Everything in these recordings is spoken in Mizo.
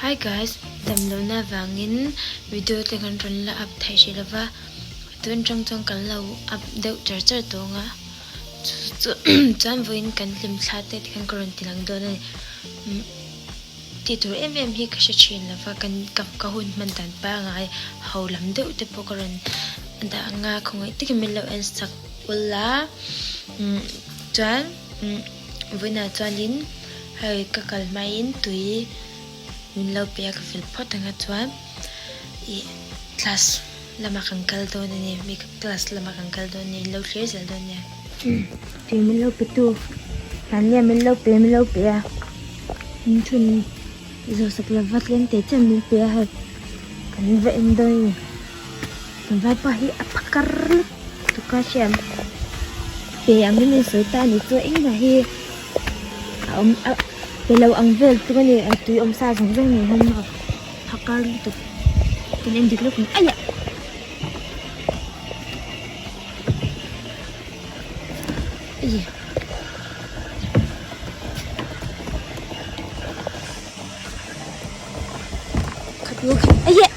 Hi guys, damlohna vangin video te kan rawn la up theih hrih lova, tun tang chuan kan lo up deuh char char tawh ang a, chu chuan vawiin kan hlim thla te tikhan ka rawn ti lang dawn a ni. Tih tur em em hi ka hre thin lova, kan ka hun hman dan pangai ho lam deuh te pawh ka rawn dah ang a, khawngaih takin min lo en sak ula chuan. Vawiinah chuanin hei ka kal hmain tui min lo pe a ka fel phawt ang a chuan ih class lamah kan kal dawn a ni makeup class lamah kan kal dawn a ni in lo thlir zel dawn nia. Tui min lo pe tu mahnia min lo pe min lo pe a min thun zawhsak lova tlem teh chiah min pe a hei kan va en dawn a ni kan vaipa hi a phakar lutuk. Tuka hriam pe angin in sawi ta a ni chu engmah hi a awm a pe lo ang vel chu a ni a tui awm sa zawng zawng nen hian maw phakar lutuk kan en dik lawk ang aiah ih khat lu khat aiah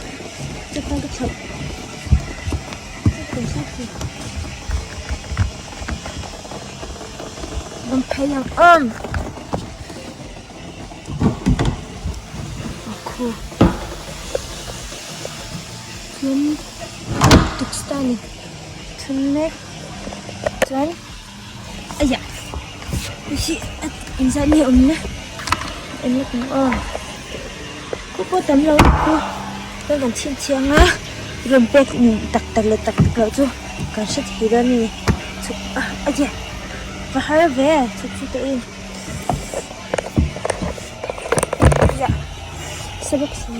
chakna ka chhoh. Kan phei ang ang a khu chuan tuksta a ni thun mek chuan aiah hi engzat nge awm na en lawk ang aw. Khu pawh tam lo khu chuan kan chhinchhiang a rawn pek tak tak leh tak tak loh chu kan hre thei dawn a ni chhuk a a je va har ve chhuk chu teh in yah sa bawk si.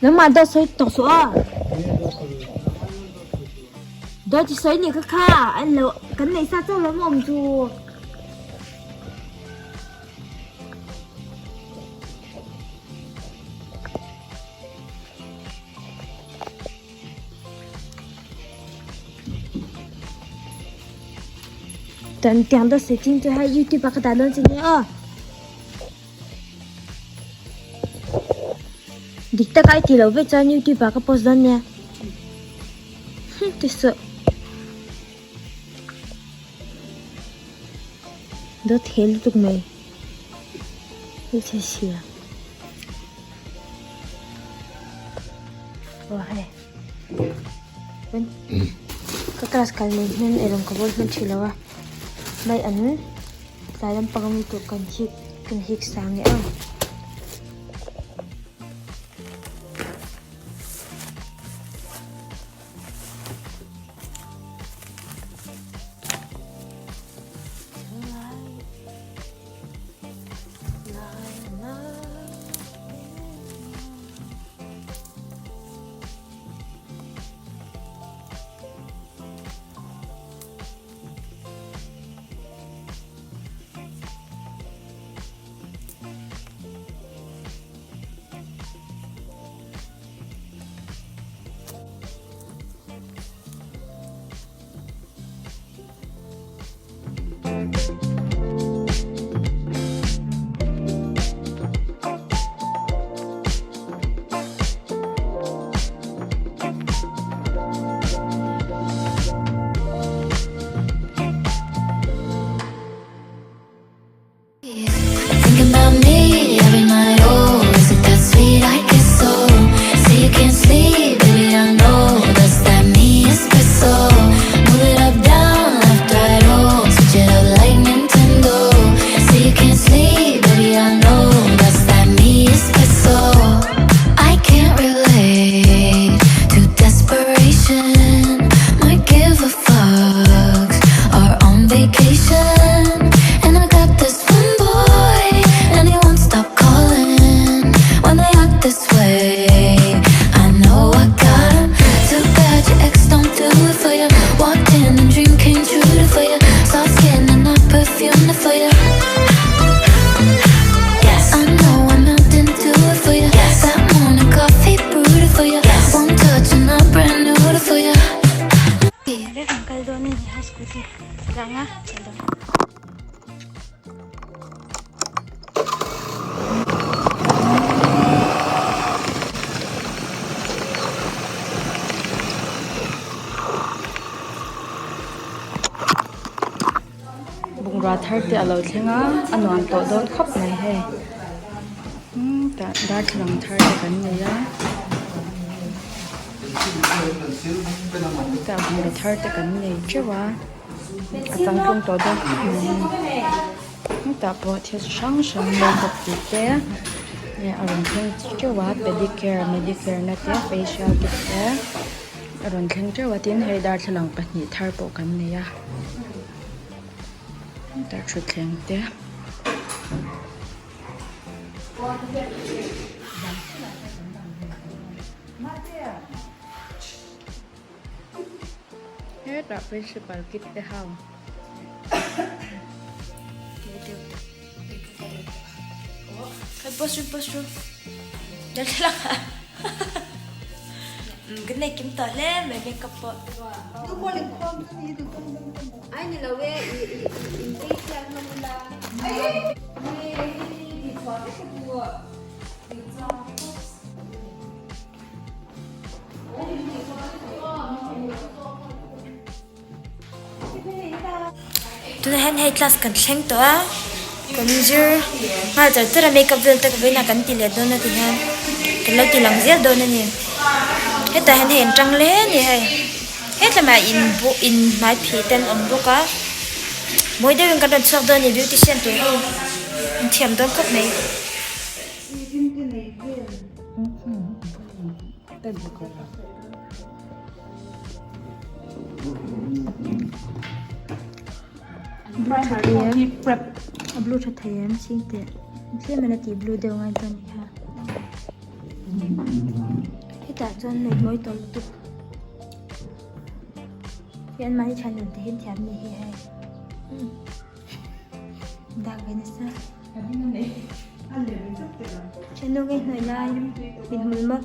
Nangmah dawt sawi tawh suh aw. Dawt i sawi nih kha kha an lo kan neih sa chauh lo maw awm chu. Tan tiang dawt sawi ching chu hei youtube ah ka dah dawn che nia aw. Dik taka i tih loh vek chuan youtube ah ka post dawn nia hum ti suh dawt hel lutuk mai hmeichhe sia aw hei ka class kal nen hian eirawng ka bawl hman thin lo a mai an. Tlai lampang ami tur kan hik kan hik sang leh ang. Bungrua thar te a lo thleng a a nuam tawh dawn khawp mai hei tah darthlalang thar te kan nei a tah bungraw thar te kan nei teuh a a changtlung tawh dawn khawp mai hetah pawh thil chi hrang hrang makeup tih te a rawn thleng teuh a pedicure manicure na te facial kit te a rawn thleng teuh a tin hei darthlalang pahnih thar pawh kan nei a. Hetah thutthleng te hetah principal kit te ho. Tunah hian hei class kan thleng tawh a kan zir nghal char char a makeup vel te ka vawiin ah kan ti leh dawn a ti hian kan lo ti lang zel dawn a ni hetah hian hei an tang hle a ni hei hetlamah in buh in hmai phih te an awm bawk a mawi deuhin kan rawn chhuak dawn a ni beautician tur ho an thiam dawn khawp mai. A blue tha thei em ching teh tlem in a tih blue deuh ngai dawn kha hetah chuan hei mawi tawh lutuk hi an mahni thian nun te hi an thiam ni hi hei dak ve nasa thiannu nge hnuai lai min hmul maw.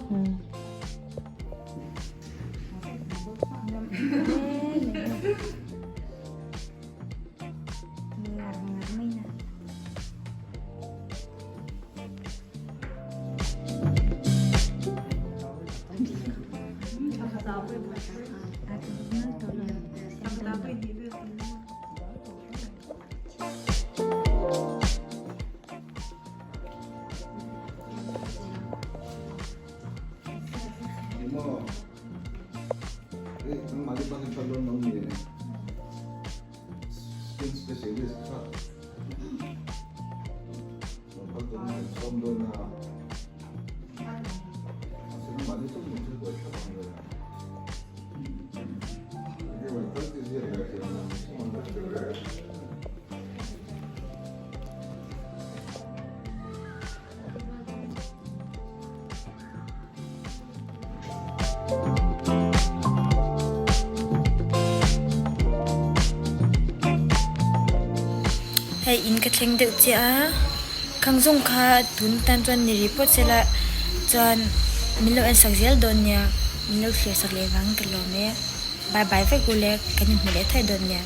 Hei in ka thleng deuh chiah a khang zawng kha tun tan chuan ni rih pawt sela chuan min lo en sak zel dawn nia min lo thlir sak leh vang ka lawm e bye bye vek ule kan inhmu leh thei dawn nia.